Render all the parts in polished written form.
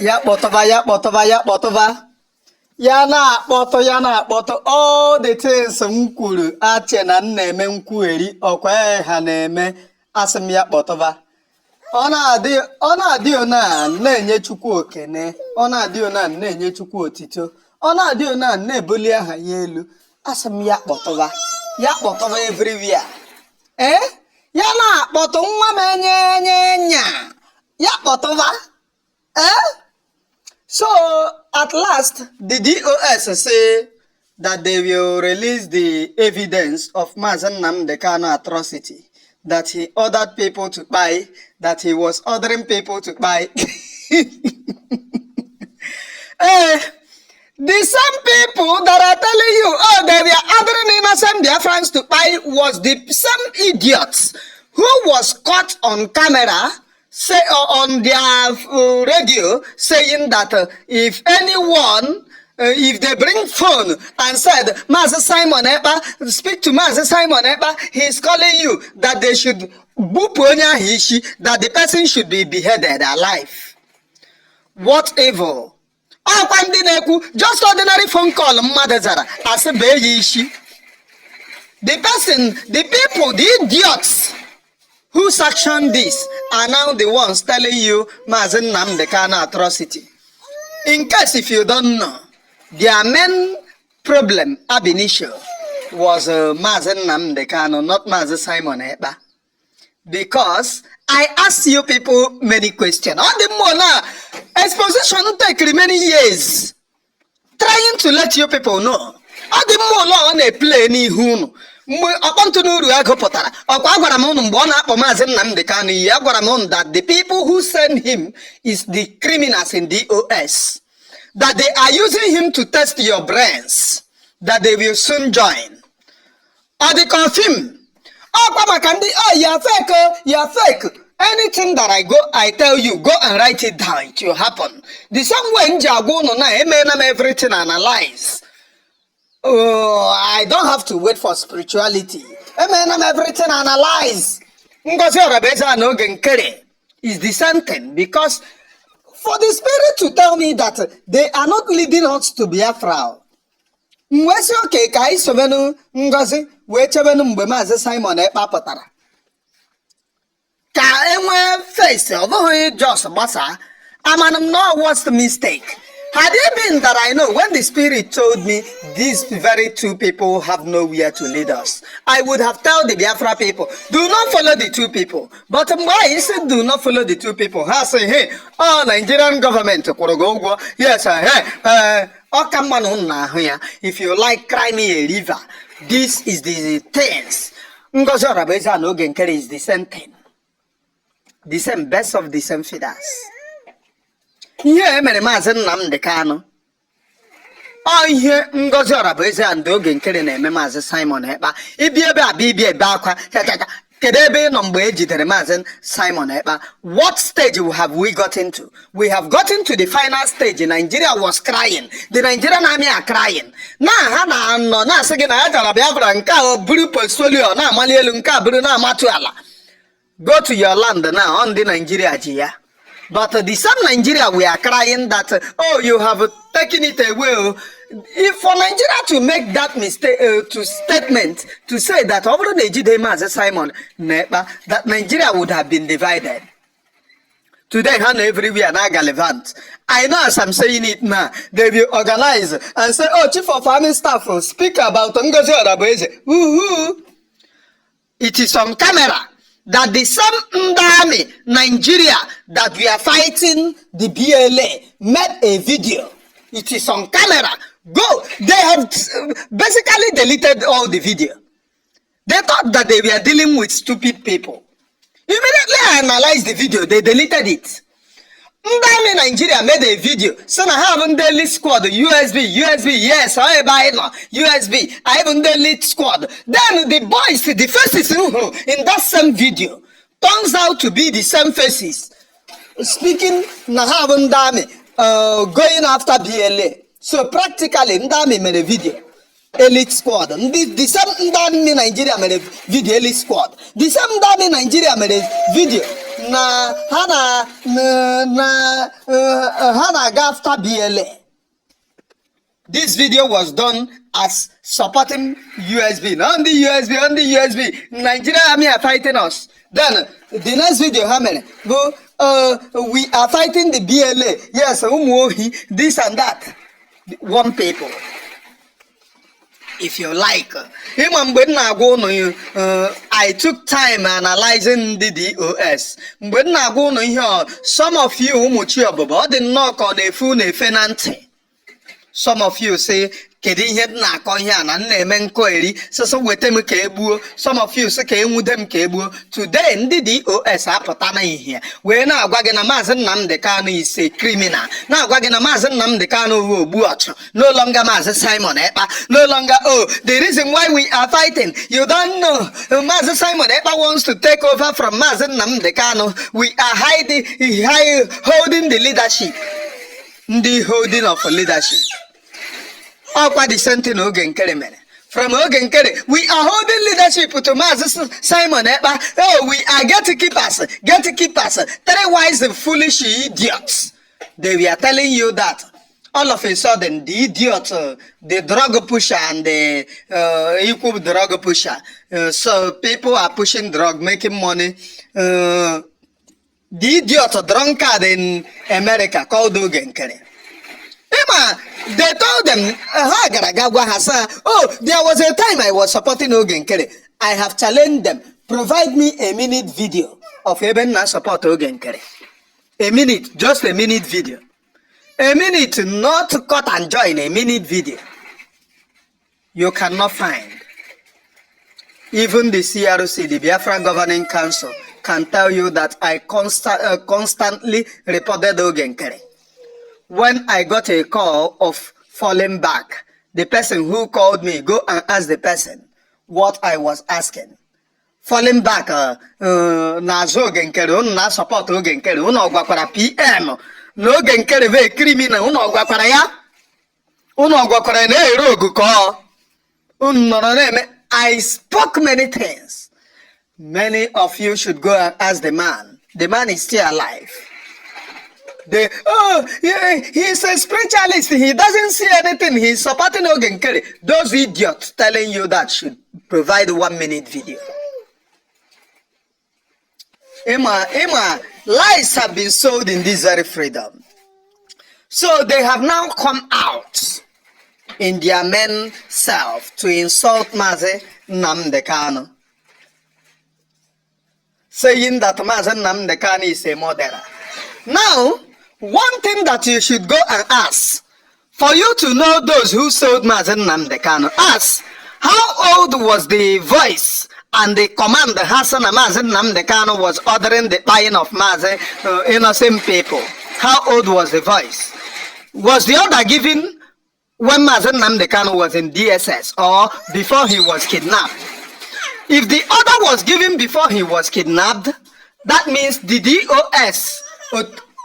Ya kpọtụba, ya kpọtụba, ya kpọtụba, ya na-akpọtụ, ya na-akpọtụ. All the things m kwuru, ache na m na-eme nkwugheri, ọkwa ha na-eme. Asị m ya kpọtụba. Ọ na-adị ona na-enye Chukwu okene, ọ na-adị ona na-enye Chukwu otito, ọ na-adị ona na-ebuli aha ya elu. Asị m ya kpọtụba, ya kpọtụba everywhere. Ee, ya na-akpọtụ. Nwa m enye enye nya, ya kpọtụba. Ee, so at last the DOS say that they will release the evidence of Mazi Nnamdi Kanu atrocity, that he ordered people to buy, that he was ordering people to buy. The same people that are telling you, oh, they were ordering innocent Biafrans to buy, was the same idiots who was caught on camera, say on their radio, saying that if anyone, if they bring phone and said, "Mazi Simon Ekpa, speak to Mazi Simon Ekpa, he's calling you," that they should bupụ onye ahụ isi, that the person should be beheaded alive. What evil! Ọkwa ndị na-ekwu just ordinary phone call mmadụ zara, asị bee ya isi. The person, the people, the idiots who sanctioned this are now the ones telling you Mazi Nnamdi Kanu atrocity. In case if you don't know, their main problem ab initio was Mazi Nnamdi Kanu, not Mazi Simon Ekpa. Because I asked you people many questions. All the more now, exposition take many years trying to let you people know. Ọ dị mma ụlọ ọ na-eplay n'ihu unu mgbe ọkpọntụ n'uru agụ pụtara. Ọkwa agwara m unu mgbe ọ na-akpọ Maazị Nnamdi Kanu iyi, agwara m unu that the people who send him is the criminals in DOS, that they are using him to test your brains, that they will soon join. Ọ dị confirm. Ọkwa maka ndị, oh, ya fake, oh, ya fake. Anything that I go, I tell you, go and write it down, it will happen. The same way m ji agwa unu na emeela m everything analyze. Oh, I don't have to wait for spirituality. Emeela m everything analyze. Ngozi Orabueze na Oge Nkere is the same thing, because for the spirit to tell me that they are not leading us to Biafra, m wee sị oke ka anyị sobenu Ngozi wee chebenu mgbe Maazị Simon Ekpa pụtara ka e nwee face. Ọ bụghị just gbasaa. Amana m no worst mistake had it been that I know when the spirit told me these very two people have nowhere to lead us, I would have told the Biafra people, "Do not follow the two people." But mgbe anyị sị do not follow the two people, ha sị, "Hey, ọ Nigerian government kwụrụ gị ụgwọ." Yes, hey, ọ ka mma na unu na-ahụ ya. If you like, cry me a river. This is the things. Ngozi Orabueze na Oge Nkere is the same thing, the same best of the same feathers. Ihe e mere Maazị Nnamdi Kanu, ọ ihe Ngozi Orabueze and Oge Nkere na-eme Maazị Simon Ekpa. Ibi ebe a bụ ibi ebe akwa chachacha. Kedu ebe ị nọ mgbe e jidere Maazị Simon Ekpa? What stage have we gotten to? We have gotten to the final stage. Nigeria was crying, the Nigerian army are crying na ha na-anọ na-asị gị na ya chọrọ Biafra. Nke a buru portfolio na-amali elu, nke a buru na-amatụ ala. Go to your land now, on the Nigeria ji ya. But the same Nigeria we are crying that, oh, you have taken it away, oh. If for Nigeria to make that mistake, to statement to say that ọ bụrụ na ejide Maazị Simon Ekpa, that Nigeria would have been divided. Today, ha nọ everywhere na gallivant. I know as I'm saying it now, they will organize and say, "Oh, Chief of Army Staff will speak about Ngozi Orabueze." Woohoo! It is on camera that the same ndị army Nigeria that we are fighting the BLA made a video. It is on camera. Go. They have basically deleted all the video. They thought that they were dealing with stupid people. Immediately I analyzed the video, they deleted it. Ndị army Nigeria made a video sị na ha bụ ndị elite squad USB, USB, yes, ọ ebe anyị nọ, USB, anyị bụ ndị elite squad. Then the boys, the faces m hụrụ in that same video turns out to be the same faces speaking na ha bụ ndị army going after BLA. So practically ndị army mere video elite squad, ndị the same ndị army Nigeria mere video elite squad, the same ndị army Nigeria mere video na Na ha na ha na-aga after BLA. This video was done as supporting USB. On the USB, on the USB, Nigeria Army are fighting us. Then the next video, how many? Go, we are fighting the BLA. Yes, ụmụ ohi, this and that. One people. If you like. Ịma mgbe m na-agwa ụnụ, I took time analyzing ndị DOS. Mgbe m na-agwa ụnụ ihe ọ, some of you ụmụ chi ọbụbọ, ọ dị nnọọ ka ọ na-efe unu efe na ntị. Some of you say, kedu ihe m na-akọ ihe a na m na-eme nkọ eri sọsọ weta m ka e gbuo. Some of you sị ka enwude m ka e gbuo. Today ndị DOS apụta na ihe wee na-agwa gị na Maazị Nnamdi Kanu is a criminal, na-agwa gị na Maazị Nnamdi Kanu wu ogbu ọchụ, no longer Maazị Simon Ekpa, no longer, oh, the reason why we are fighting, you don't know, Maazị Simon Ekpa wants to take over from Maazị Nnamdi Kanu. We are hiding, holding the leadership. Ndị holding of leadership, ọkwa the same thing Oge Nkere mere. From Oge Nkere, we are holding leadership to Maazị Simon Ekpa. Oh, we are gatekeepers, gatekeepers, three wise and foolish idiots. They were telling you that. All of a sudden, the idiot, the drug pusher and the equal drug pusher, so people are pushing drug, making money. The idiot drunkard in America called Oge Nkere. Ịma, they told them, ha gara aga gwa ha sị, oh, there was a time I was supporting Oge Nkere. I have challenged them, provide me a minute video of ebe m na support Oge Nkere. A minute, just a minute video. A minute, not cut and join, a minute video. You cannot find. Even the CRC, the Biafra Governing Council, can tell you that I constantly reported Oge Nkere. When I got a call of falling back, the person who called me, go and ask the person what I was asking. Falling back, n'azụ Oge Nkere, unu na-support Oge Nkere, unu ọ gwakwara PM na Oge Nkere bụ criminal, unu ọ gwakwara ya? Unu ọ gwakwara ya na ere ogu ka ọ? Unu nọrọ na-eme. I spoke many things. Many of you should go and ask the man. The man is still alive. They, oh, yeah, he's a spiritualist. He doesn't see anything. He's supporting Oge Nkere. Those idiots telling you that should provide 1 minute video. Emma, Emma, lies have been sold in this very freedom. So they have now come out in their main self to insult Mazi Nnamdi Kanu, saying that Mazi Nnamdi Kanu is a murderer. Now, one thing that you should go and ask, for you to know those who sold Mazi Nnamdi Kanu, ask, how old was the voice and the command Hassan Mazi Nnamdi Kanu was ordering the buying of Mazi innocent people? How old was the voice? Was the order given when Mazi Nnamdi Kanu was in DSS or before he was kidnapped? If the order was given before he was kidnapped, that means the DOS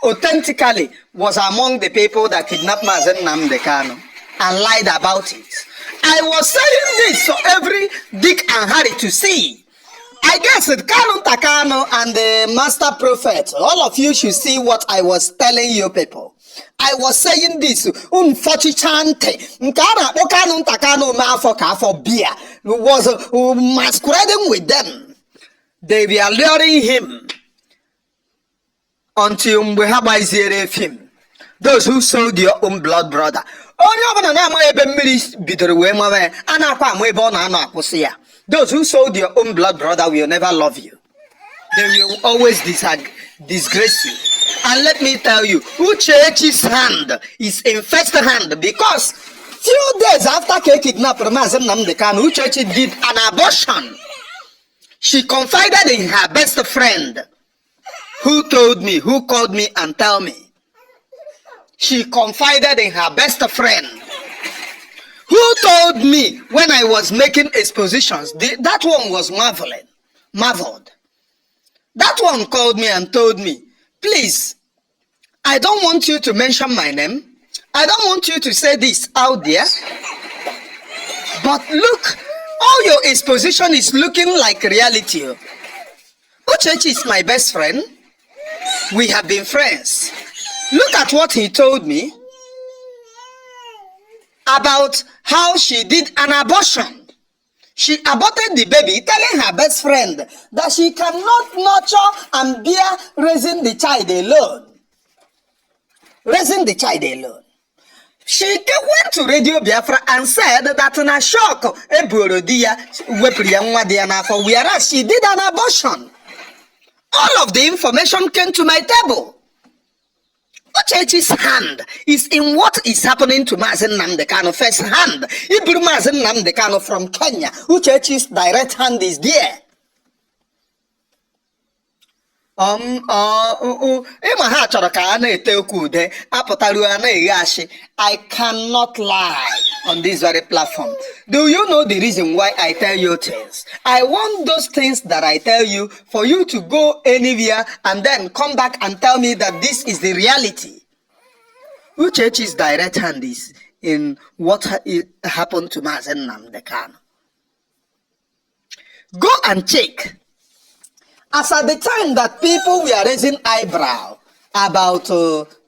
authentically was among the people that kidnapped Mazi Nnamdi Kanu and lied about it. I was saying this for every Dick and Harry to see. I guess it Kanu Takano and the Master Prophet, all of you should see what I was telling you people. I was saying this, unfortunately, nke a na-akpọ Kanu Ntakanu ome afọ ka afọ bia was masquerading with them. They were luring him until mgbe ha gbaziere fim. Those who sold your own blood brother. Onye ọbụla na-amaghị ebe mmiri bidoro wee mawa ya, a na-akwa ama ebe ọ na-anọ akwụsị ya. Those who sold your own blood brother will never love you. They will always disgrace you. And let me tell you, Uchechi's hand is in first hand, because few days after K kidnapped Mazi Nnamdi Kanu, Uchechi did an abortion. She confided in her best friend, who told me, who called me and tell me. She confided in her best friend, who told me when I was making expositions. That one was marveling, marveled. That one called me and told me, "Please, I don't want you to mention my name. I don't want you to say this out there. But look, all your exposition is looking like reality. Uchechi is my best friend. We have been friends. Look at what he told me about how she did an abortion. She aborted the baby, telling her best friend that she cannot nurture and bear raising the child alone. Raising the child alone. She went to Radio Biafra and said that na shock eboro di ya wepụrụ ya nwa dị ya n'afọ, whereas she did an abortion. All of the information came to my table. Uchechi's hand is in what is happening to Mazi Nnamdi Kanu first hand. Iburu Mazi Nnamdi Kanu from Kenya, Uchechi's direct hand is there. Ịma ha chọrọ ka a na-ete okwu ude apụtaruo a na-eghe ashị. I cannot lie on this very platform. Do you know the reason why I tell you things? I want those things that I tell you for you to go anywhere and then come back and tell me that this is the reality. Uchechi's direct hand is in what happened to Mazi Nnamdi Kanu. Go and check. As at the time that people were raising eyebrow about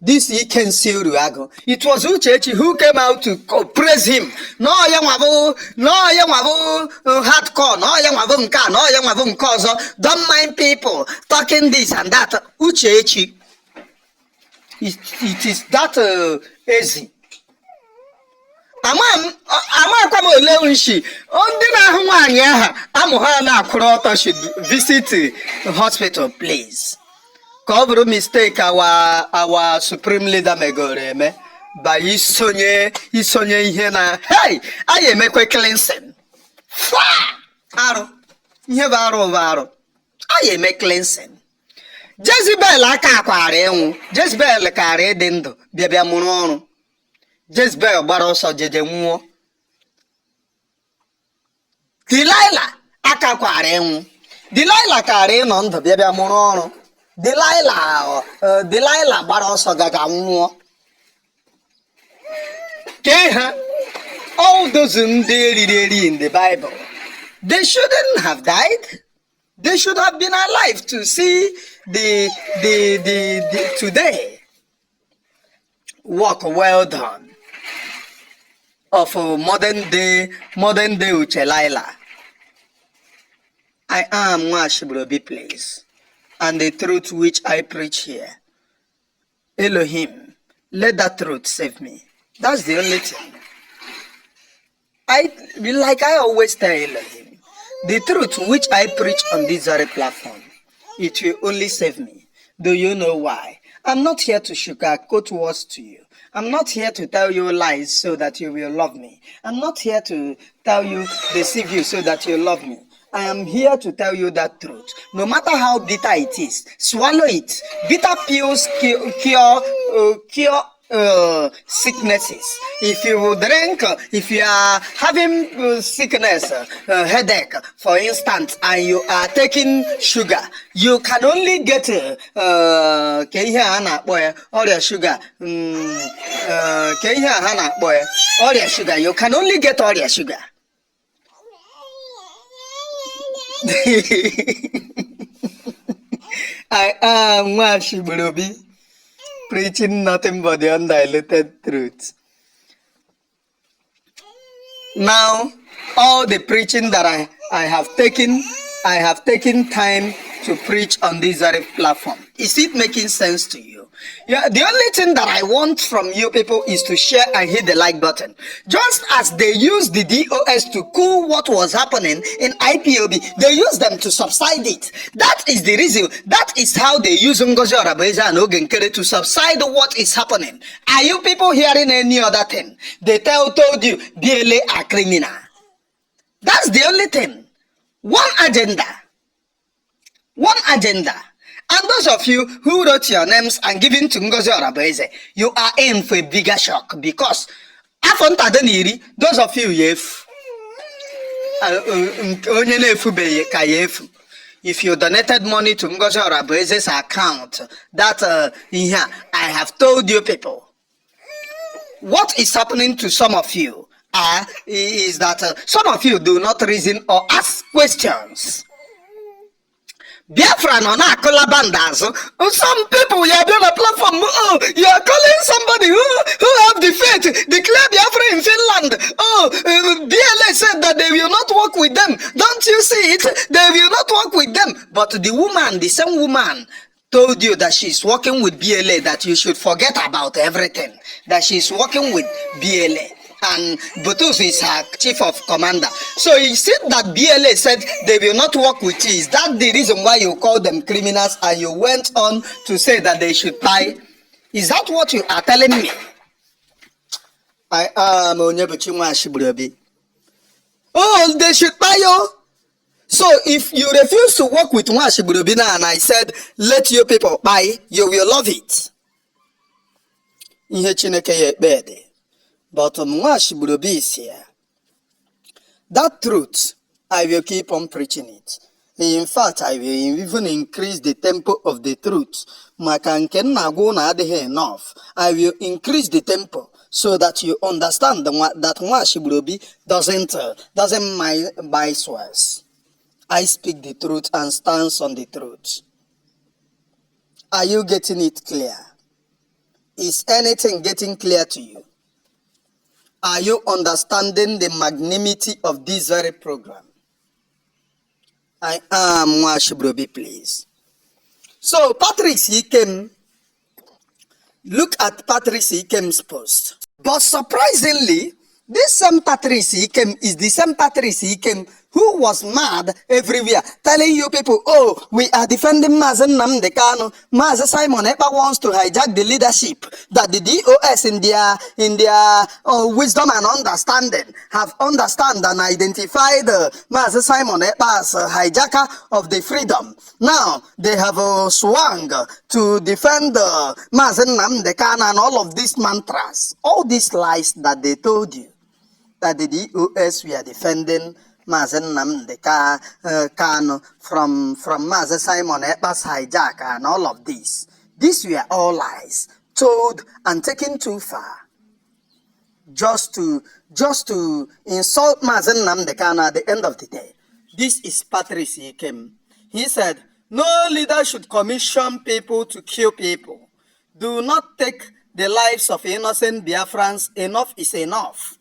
this Ikensi Uruago, it was Uchechi who came out to praise him. No, ya nwa bụ, no, ya nwa bụ hardcore, no, ya nwa bụ nke a, no, ya nwa bụ nke ọzọ. Don't mind people talking this and that. Uchechi. It is that ezi. Ama m amakwa m ole nshi ndị na-ahụ nwaanyị aha amụ ha na-akwụrụ ọtọ should visit hospital, please, ka ọ bụrụ mistake our supreme leader megoro eme by isonye ihe na hey anyị emekwe cleansing. Fa! Arụ ihe bụ arụ bụ arụ anyị eme cleansing. Jezebel aka akwara ịnwụ. Jezebel kara ịdị ndụ bịa bịa mụrụ ọrụ. Jezebel gbara ọsọ jeje nwụọ. Delilah aka kwara ịnwụ. Delilah kara ịnọ ndụ bịa bịa mụrụ ọrụ. Delilah gbara ọsọ gaga nwụọ. Kee ha all those ndị eriri eri in the Bible, they shouldn't have died. They should have been alive to see the today work well done of modern day Uchelaila. I am Nwashibrobi, please. And the truth which I preach here, Elohim, let that truth save me. That's the only thing. I like I always tell Elohim, the truth which I preach on this very platform, it will only save me. Do you know why? I'm not here to sugarcoat words to you. I'm not here to tell you lies so that you will love me. I'm not here to tell you, deceive you so that you love me. I am here to tell you that truth. No matter how bitter it is, swallow it. Bitter pills cure sicknesses. If you will drink, if you are having sickness, headache, for instance, and you are taking sugar, you can only get ka ihe a na-akpọ ya ọrịa sugar, ka ihe a ha na-akpọ ya ọrịa sugar, you can only get ọrịa sugar. I am Nwashibrobi, preaching nothing but the undiluted truth. Now, all the preaching that I have taken time to preach on this very platform. Is it making sense to you? Yeah, the only thing that I want from you people is to share and hit the like button. Just as they used the DOS to cool what was happening in IPOB, they used them to subside it. That is the reason. That is how they use Ngozi Orabueze and Ogenkere to subside what is happening. Are you people hearing any other thing? They told you BLA are criminal. That's the only thing. One agenda. One agenda. And those of you who wrote your names and given to Ngozi Orabueze, you are in for a bigger shock, because afọ ntado na iri, those of you ya efu. Onye na-efubeghị ka ya efu. If you donated money to Ngozi Orabueze's account, that ihe a, I have told you people, what is happening to some of you is that some of you do not reason or ask questions. Biafra nọ na-akụla band azụ. Some people ya bịa na platform, "Oh, you are calling somebody who have the faith, declare Biafra in Finland. Oh, BLA said that they will not work with them. Don't you see it? They will not work with them." But the woman, the same woman told you that she's working with BLA, that you should forget about everything, that she's working with BLA. And Butus is her chief of commander. So you see that BLA said they will not work with you. Is that the reason why you call them criminals and you went on to say that they should buy? Is that what you are telling me? I am Onyebuchi Nwashibrobi. Oh, they should buy you. So if you refuse to work with Nwashibrobi now and I said, "Let you people buy," you will love it. Ihe Chineke ya ekpe dị. But Nwashibrobi is here. That truth, I will keep on preaching it. In fact, I will even increase the tempo of the truth. Maka nke m na-agwa unu adịghị enough. I will increase the tempo so that you understand that Nwashibrobi doesn't mind buy swears. I speak the truth and stands on the truth. Are you getting it clear? Is anything getting clear to you? Are you understanding the magnanimity of this very program? I am Nwashibrobi, please. So, Patrick Ikem, look at Patrick Ikem's post. But surprisingly, this same Patrick Ikem is the same Patrick Ikem who was mad everywhere, telling you people, "Oh, we are defending Mazi Nnamdi Kanu. Mazi Simon Ekpa wants to hijack the leadership," that the DOS in their wisdom and understanding have understand and identified Mazi Simon Ekpa as a hijacker of the freedom. Now, they have swung to defend Mazi Nnamdi Kanu and all of these mantras, all these lies that they told you that the DOS were defending Mazi Nnamdi Kanu from Mazi Simon Ekpa's hijack and all of this. These were all lies told and taken too far just to insult Mazi Nnamdi Kanu at the end of the day. This is Patrice Ikem. He said, "No leader should commission people to kill people. Do not take the lives of innocent Biafrans. Enough is enough."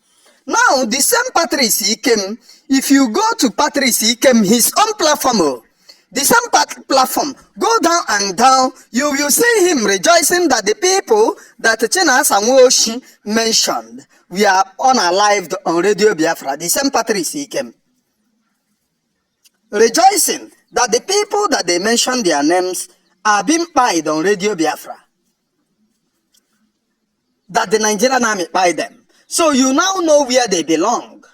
Now, the same Patrice Ikem, if you go to Patrice Ikem, his own platform, oh, the same platform, go down and down, you will see him rejoicing that the people that Chinasa Nwoshi mentioned were unalived on Radio Biafra. The same Patrice Ikem rejoicing that the people that they mentioned their names are being paid on Radio Biafra, that the Nigerian army buy them. So you now know where they belong.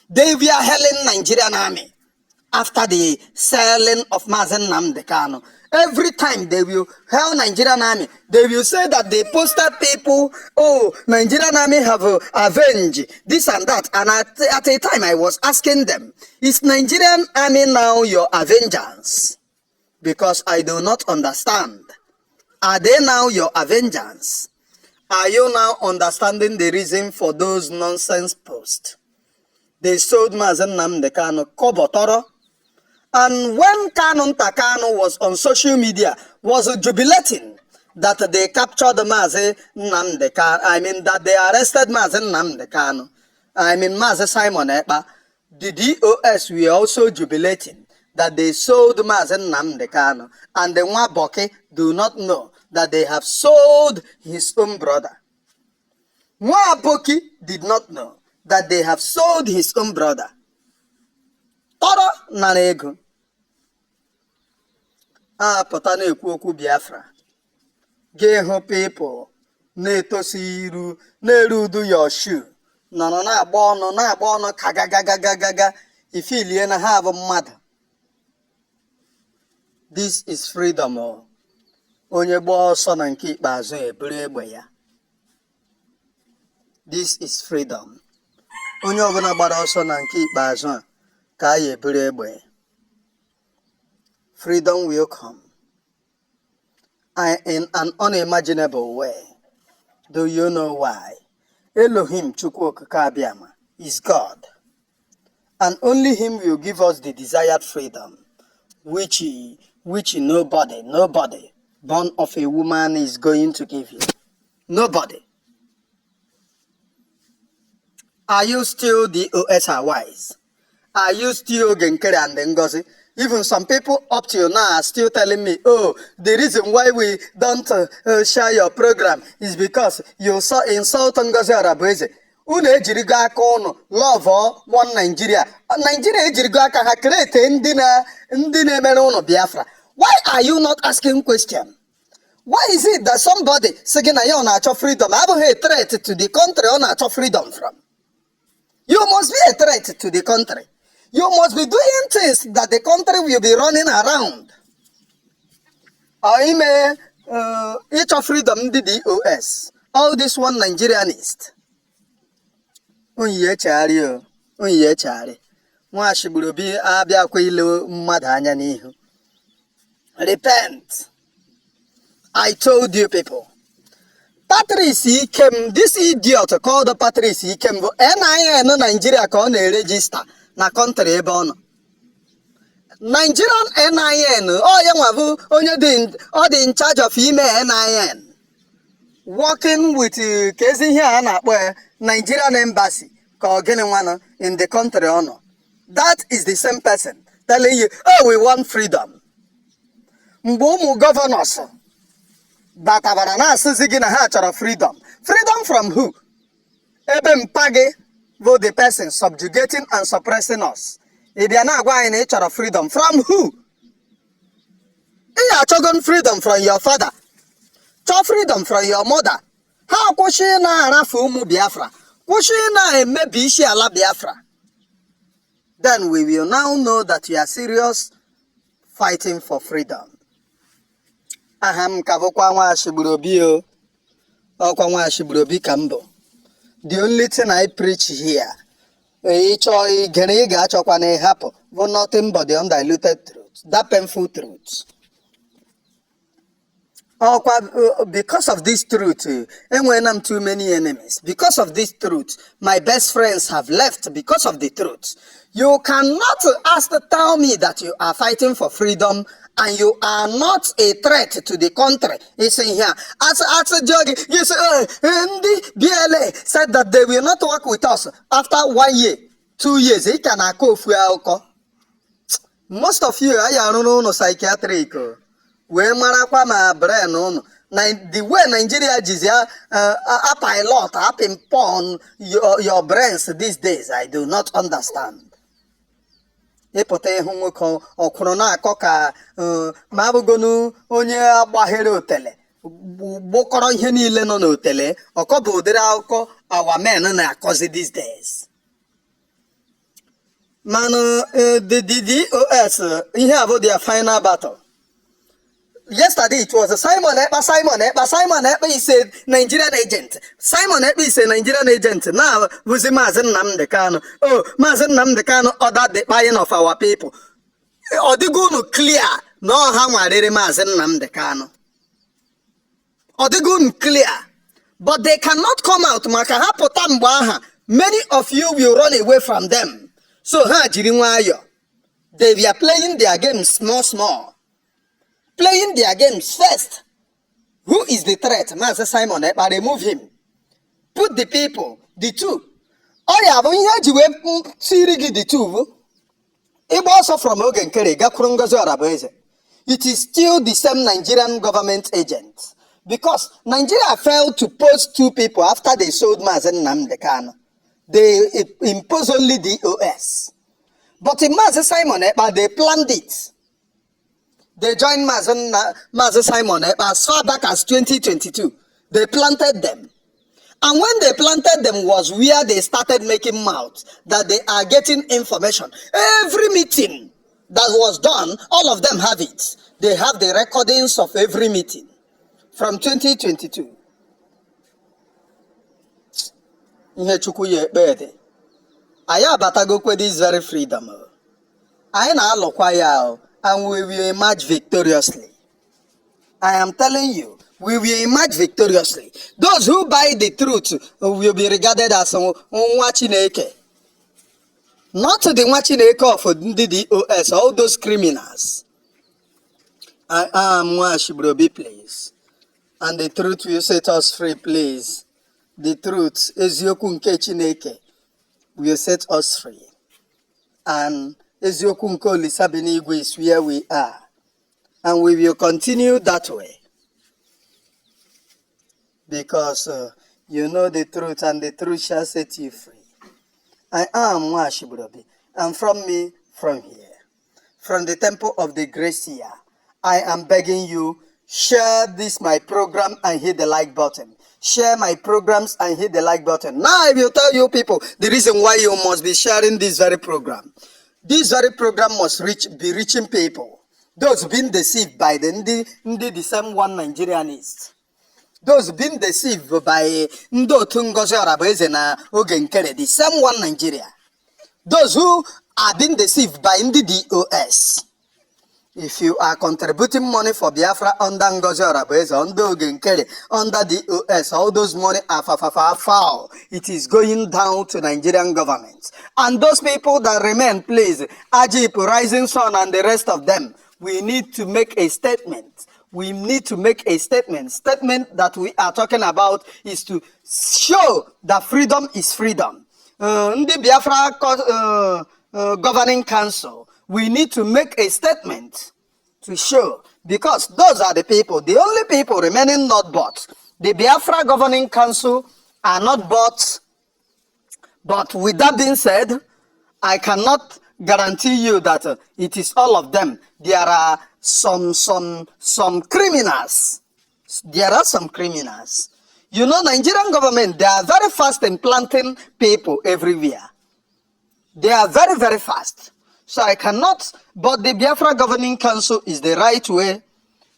They were hailing Nigerian army after the selling of Mazi Nnamdi Kanu. Every time they will hail Nigerian army, they will say that they posted people, "Oh, Nigerian army have avenged this and that." And at a time I was asking them, "Is Nigerian army now your avengers? Because I do not understand. Are they now your avengers?" Are you now understanding the reason for those nonsense posts? They sold Mazi Nnamdi Kanu kobotoro. And when Kanunta Kanu was on social media, was jubilating that they captured Mazi Nnamdi Kanu, I mean that they arrested Mazi Nnamdi Kanu, I mean Mazi Simon Ekpa, the DOS were also jubilating that they sold Mazi Nnamdi Kanu, and the Nwaboki do not know that they have sold his own brother. Nwaboki did not know that they have sold his own brother. Tọrọ nara ego. A pụta na-ekwu okwu Biafra. Gị hụ people na-etosi iru na-eru udu your shoe nọrọ na-agba ọnụ na-agba ọnụ ka gagagagagaga ifilie na ha bụ mmadụ. This is freedom o. Onye gbaa ọsọ na nke ikpeazụ eburu egbe ya. This is freedom. Onye ọbụla gbara ọsọ na nke ikpeazụ a ka a ya eburu egbe. Freedom will come in an unimaginable way. Do you know why? Elohim Chukwu Okike Abiama is God, and only him will give us the desired freedom, which which nobody, nobody born of a woman is going to give you. Nobody. Are you still the OS wise? Are you still Genkere and Ngozi? Even some people up till now are still telling me, "Oh, the reason why we don't share your program is because you saw insult Ngozi Orabueze." Unu ejirigo aka unu love one Nigeria. Nigeria ejirigo aka ha create ndị na ndị na-emere unu Biafra. Why are you not asking question? Why is it that somebody sị gị na ya ọ na-achọ freedom abụghị a threat to the country ọ na-achọ freedom from? You must be a threat to the country. You must be doing things that the country will be running around. Ọ ime ịchọ freedom ndị DOS, all this one Nigerianist. Unu ya echegharị o, unu ya echegharị. Nwachigburobi abịakwa ile mmadụ anya n'ihu. Repent. I told you people. Patrice Ikem, this idiot called Patrice Ikem bụ NIN Nigeria ka ọ na-eregister na country ebe ọ nọ. Nigerian NIN, ọ ya nwa bụ onye dị ọ dị in charge of ime NIN. Working with ka ezi ihe a na-akpọ ya, Nigerian Embassy ka ọ gịnị nwanụ in the country ọ nọ. That is the same person telling you, "Oh, we want freedom." Mgbe ụmụ governors batabara na-asịzi gị na ha chọrọ freedom. Freedom from who? Ebe mpa gị bụ the person subjugating and suppressing us. Ị bịa na-agwa anyị na ị chọrọ freedom from who? Ị achọgo freedom from your father, chọọ freedom from your mother. Ha kwụsị ị na-arafu ụmụ Biafra, kwụsị ị na-emebi isi ala Biafra. Then we will now know that you are serious fighting for freedom. Aha m ka bụkwa Nwachigburobi o. Ọkwa Nwachigburobi ka m bụ. The only thing I preach here, ịchọ igere ị ga-achọkwa na ịhapụ, bụ nothing but the undiluted truth, that painful truth. Ọkwa because of this truth, enweela m too many enemies. Because of this truth, my best friends have left because of the truth. You cannot ask tell me that you are fighting for freedom and you are not a threat to the country. It's in here. As jụọ gị, you say, "Oh, ndị BLA said that they will not work with us after one year, 2 years." Ị ka na-akọ ofu akụkọ. Most of you, anyị arụrụ ụnụ psychiatric o, wee marakwa ma brain ụnụ na the way Nigeria jizi a pilot a ping-pong your brains these days, I do not understand. Ịpụta ịhụ nwoke ọkwụrụ na-akọ ka ma abụgonu onye agbaghere otele gbụkọrọ ihe niile nọ n'otele ọkọ bụ ụdịrị akụkọ our men na-akọzi these days. Mana the DOS, ihe a bụ their final battle. Yesterday it was Simon Ekpa, Simon Ekpa, Simon Ekpa is a Nigerian agent. Simon Ekpa is a Nigerian agent. Now, bụzi Maazị Nnamdi Kanu. Oh, Maazị Nnamdi Kanu ordered the buying of our people. Ọ dịgo unu clear na ọ ha nwarịrị Maazị Nnamdi Kanu. Ọ dịgo unu clear. But they cannot come out maka ha pụta mgbe aha. Many of you will run away from them. So ha jiri nwayọọ. They were playing their games small small. Playing their games first. Who is the threat? Maazị Simon Ekpa, remove him. Put the people, the two. Ọ ya bụ ihe eji wee tiri gị the two bụ ịgba ọsọ from Oge Nkere gakwuru Ngozi Orabueze. It is still the same Nigerian government agent. Because Nigeria failed to post two people after they sold Maazị Nnamdi Kanu. They impose only DOS. But in Maazị Simon Ekpa, they planned it. They joined Maazị Simon Ekpa as far back as 2022. They planted them. And when they planted them was where they started making mouth that they are getting information. Every meeting that was done, all of them have it. They have the recordings of every meeting from 2022. Ihe Chukwu ya ekpe dị. Anyị abatagokwe this very freedom o. Anyị na-alụkwa ya o, and we will emerge victoriously. I am telling you, we will emerge victoriously. Those who buy the truth will be regarded as nwa Chineke. Not the nwa Chineke of ndị DOS, all those criminals. I am Nwashibrobi, please. And the truth will set us free, please. The truth, eziokwu nke Chineke, will set us free. And eziokwu nke Olisa bi n'igwe is where we are. And we will continue that way. Because you know the truth and the truth shall set you free. I am Nwashibrobi, and from me, from here, from the temple of the Gracia, I am begging you, share this my program and hit the like button. Share my programs and hit the like button. Now I will tell you people the reason why you must be sharing this very program. This very program must reach be reaching people. Those being deceived by the ndị the same one Nigerianists. Those being deceived by ndị otu Ngozi Orabueze na Oge Nkere, the same one Nigeria. Those who are being deceived by ndị DOS. If you are contributing money for Biafra under Ngozi Orabueze, under Oge Nkere, under DOS, all those money are fa fa fa foul. It is going down to Nigerian government. And those people that remain, please, Ajip, Rising Sun, and the rest of them, we need to make a statement. We need to make a statement. Statement that we are talking about is to show that freedom is freedom. Ndị Biafra Governing Council, we need to make a statement to show, because those are the people, the only people remaining not bought. The Biafra Governing Council are not bought. But with that being said, I cannot guarantee you that it is all of them. There are some criminals. There are some criminals. Nigerian government, they are very fast in planting people everywhere. They are very, very fast. So I cannot, but the Biafra Governing Council is the right way.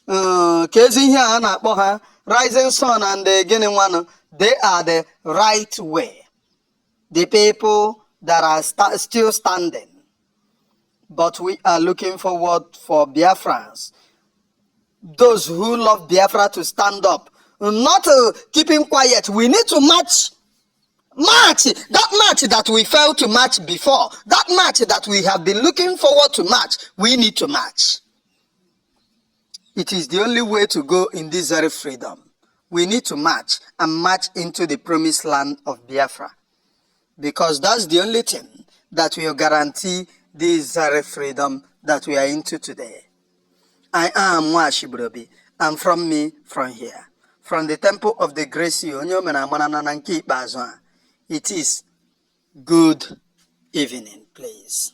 Ka ezi ihe a na-akpọ ha, Rising Sun and the gịnị nwanụ, they are the right way. The people that are still standing. But we are looking forward for Biafrans, those who love Biafra, to stand up, not keeping quiet. We need to march. March, that march that we failed to march before, that march that we have been looking forward to march, we need to march. It is the only way to go in this very freedom. We need to march and march into the promised land of Biafra. Because that's the only thing that will guarantee this very freedom that we are into today. I am Nwashibrobi, and from me, from here, from the temple of the Grace, onye o mere amara na nke ikpeazụ a, it is good evening, please.